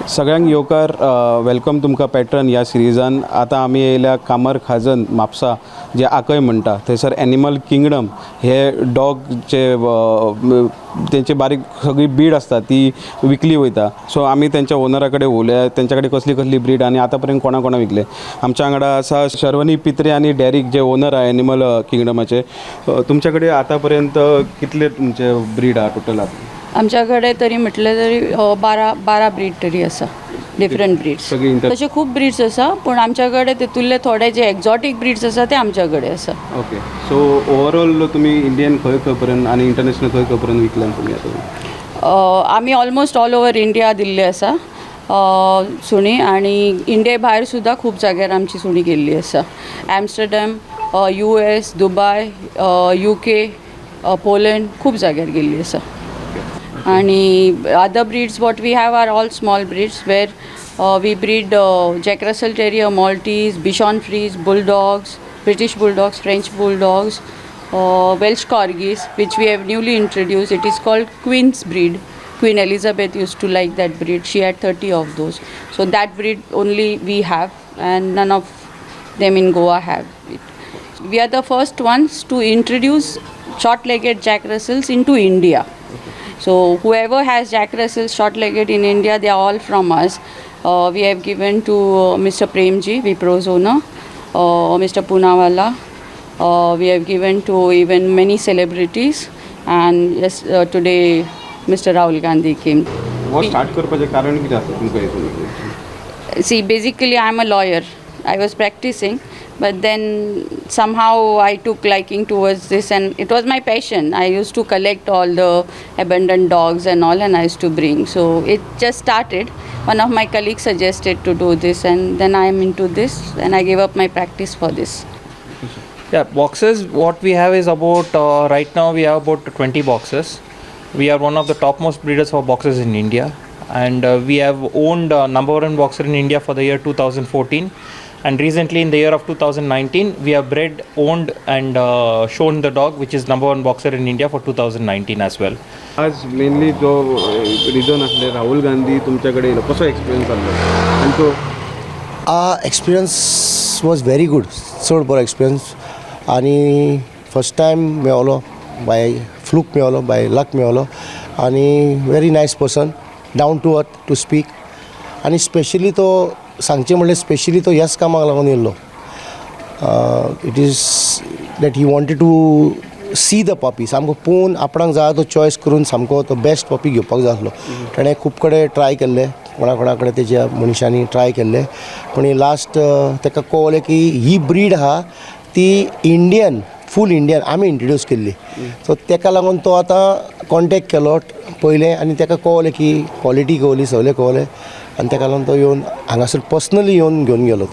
सगळ्यांक येवकार, welcome तुमकां पॅटर्न ह्या सिरिजान. आतां आमी येयल्या कामर खाजन, म्हापसा, जे आकय म्हणटा थंयसर एनिमल किंगडम हे डॉगचे तेंचे बारीक सगळी ब्रीड आसता, ती विकली वयता. सो आमी तेंच्या ओनरा कडेन उलया, तेंच्या कडेन कसली कसली ब्रीड आनी आतां पर्यंत कोणा कोणा विकले. आमच्या वांगडा आसा शर्वनी पित्रे आनी डॅरीक, जे ओनर आहा एनिमल किंगडमाचे. तुमच्या कडेन आतां पर्यंत कितले तुमचे ब्रीड आहा टोटल आतां? आमच्या कडेन तरी म्हटलें तरी 12 ब्रीड तरी आसा, डिफरंट ब्रीड्स. सगळी तशे खूब ब्रीड्स आसा, पूण आमच्या कडेन तितूंतले थोडे जे एक्झॉटीक ब्रीड्स आसा ते आमच्या कडेन आसा. ओके, सो ओवरऑल तुमी इंडियन खंय खंय पर्यंत आनी इंटरनॅशनल खंय खंय पर्यंत विकल्यान तुमी आतां? आमी ऑलमोस्ट ऑल ओवर इंडिया दिल्ले आसा सुणी आनी इंडिये भायर सुद्दां खूब जाग्यार आमची सुणी गेल्ली आसा. Amsterdam, US, Dubai, UK, Poland, खूब जाग्यार गेल्ली आसा. आणि other breeds what we have are all small breeds, where we breed Jack Russell Terrier, Maltese, Bichon Frise, Bulldogs, British Bulldogs, French Bulldogs, Welsh Corgis, which we have newly introduced. It is called Queen's breed. Queen Elizabeth used to like that breed. She had 30 of those. So that breed only we have, and none of them in Goa have it. We are the first ones to introduce short-legged Jack Russells into India. So whoever has Jack Russells short-legged in India, they are all from us. We have given to Mr. Premji, Wipro's owner, Mr. Poonawalla. We have given to even many celebrities, and yes, today Mr. Rahul Gandhi came. हो start करपाचें कारण कितें आसा तुमकां हितून? See, basically, I'm a lawyer. I was practicing, but then somehow I took liking towards this, and it was my passion. I used to collect all the abandoned dogs and all, and I used to bring. So it just started. One of my colleagues suggested to do this, and then I am into this, and I gave up my practice for this. Yeah, boxers, what we have is about, right now we have about 20 boxers. We are one of the topmost breeders for boxers in India. And we have owned number one boxer in India for the year 2014. And recently in the year of 2019, we have bred, owned and shown the dog, which is number one boxer in India for 2019 as well. आज mainly जो reason आसलें, राहुल गांधी तुमच्या कडेन येयलो, कसो experience जाल्लो आनी तो? Experience was very good. चड बरो एक्सपिरियन्स आनी फर्स्ट टायम मेवलो, बाय फ्लूक मेवलो, बाय लक मेवलो आनी very nice person, down to earth to speak. आनी स्पेशली तो सांगचें म्हणल्यार, स्पेशली तो ह्याच कामाक लागून येयल्लो. It is that he wanted to see the puppy. सामको पळोवन आपणाक जाय तो चॉयस करून सामको तो बेस्ट पपी घेवपाक जाय आसलो. ताणें खूब कडेन ट्राय केल्ले, कोणा कोणा कडेन तेज्या मनशांनी ट्राय केल्ले, पूण लास्ट ताका कळ्ळें की ही ब्रीड आहा ती इंडियन, फूल इंडियन आमी इंट्रोड्यूस केल्ली. सो ताका लागून तो आतां कॉन्टेक्ट केलो पयलें आनी ताका कळ्ळें की क्वॉलिटी कळ्ळी, सगळें कळ्ळें आनी ताका लागून तो येवन हांगासर पर्सनली येवन घेवन गेलो.